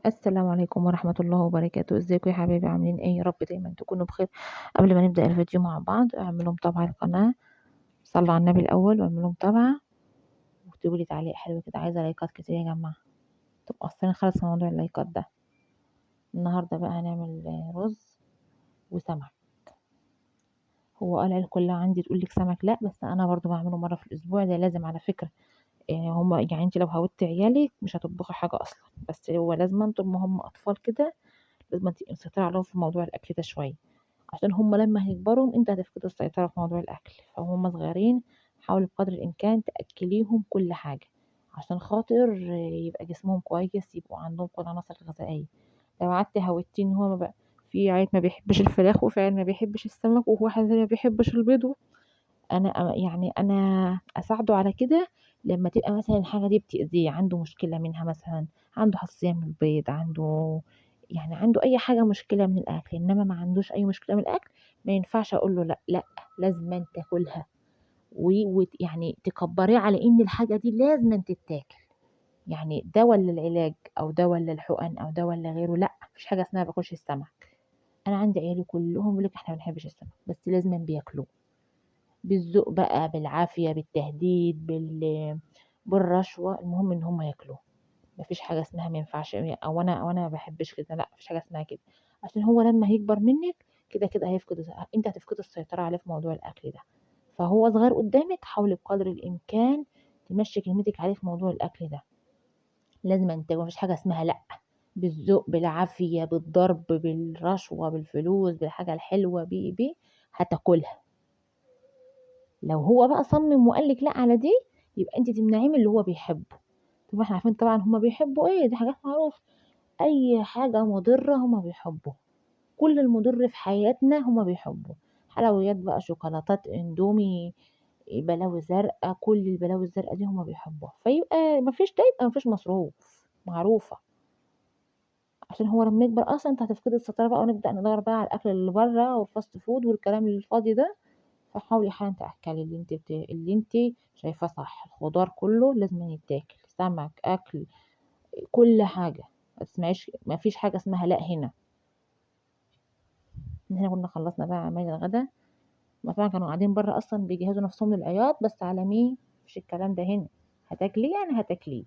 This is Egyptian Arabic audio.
السلام عليكم ورحمة الله وبركاته. ازيكم يا حبايبي؟ عاملين ايه؟ يا رب دايما تكونوا بخير. قبل ما نبدأ الفيديو مع بعض اعملوا متابعة القناة، صلوا على النبي الأول واعملوا متابعة واكتبوا لي تعليق حلو كده. عايزة لايكات كتير يا جماعة، انتوا مقصرين خالص في موضوع اللايكات ده. النهاردة بقى هنعمل رز وسمك. هو قال العيال كلها عندي تقول لك سمك، لا بس انا برضو بعمله مرة في الاسبوع، ده لازم على فكرة. هما انت لو هودتي عيالك مش هتطبخي حاجة اصلا، بس هو لازما طول ما هم اطفال كده لازم تبقي مسيطرة عليهم في موضوع الاكل ده شوية، عشان هم لما هيكبروا انت هتفقدي السيطرة في موضوع الاكل. فهم صغيرين حاولي بقدر الامكان تاكليهم كل حاجة عشان خاطر يبقى جسمهم كويس، يبقوا عندهم كل العناصر الغذائية. لو قعدتي هودتيه ان هو ما بقى في عيل ما بيحبش الفراخ، وفي عيل ما بيحبش السمك، وواحد ما بيحبش البيض، انا اساعده على كده. لما تبقى مثلا الحاجة دي بتاذيه، عنده مشكلة منها، مثلا عنده حساسية من البيض، عنده اي حاجة مشكلة من الاكل، انما ما عندوش اي مشكلة من الاكل ما ينفعش اقول له لا، لا لازم تاكلها، تكبريه على ان الحاجة دي لازم تتاكل، ده ولا العلاج او ده ولا الحقن او ده ولا غيره، لا مفيش حاجة اسمها باكلش السمك. انا عندي عيالي كلهم بيقولوا لك احنا ما بنحبش السمك، بس لازم بياكلوه بالذوق بقى، بالعافية، بالتهديد، بالرشوة، المهم ان هم ياكلوه. مفيش حاجة اسمها ما ينفعش او انا ما بحبش كده، لا مفيش حاجة اسمها كده، عشان هو لما هيكبر منك كده كده انت هتفقد السيطرة عليه في موضوع الاكل ده. فهو صغير قدامك حاولي بقدر الامكان تمشي كلمتك عليه في موضوع الاكل ده، لازم انت مفيش حاجة اسمها لا، بالذوق، بالعافية، بالضرب، بالرشوة، بالفلوس، بالحاجة الحلوة، بي بي هتاكلها. لو هو بقى صمم وقال لك لا على دي، يبقى انت تمنعيه من اللي هو بيحبه. طب احنا عارفين طبعا هما بيحبوا ايه، دي حاجات معروفة، اي حاجة مضرة هما بيحبوها، كل المضر في حياتنا هما بيحبوه، حلويات بقى، شوكولاتات، اندومي، بلاوي زرقاء، كل البلاوي الزرقاء دي هما بيحبوها. فيبقى مفيش ده، يبقى مفيش مصروف، معروفة. عشان هو لما يكبر اصلا انت هتفقدي السيطرة بقى، ونبدا ندور بقى على الاكل اللي بره وال fast food والكلام الفاضي ده. فحاولي حالا تاكلي اللي انت شايفاه صح. الخضار كله لازم يتاكل، سمك، اكل، كل حاجة، ما تسمعيش، ما فيش حاجة اسمها لا. هنا هنا كنا خلصنا بقى عمايل الغدا، ما طبعا كانوا قاعدين بره اصلا بيجهزوا نفسهم للعياط، بس على مين؟ مفيش الكلام ده هنا، هتاكليه يعني هتاكليه.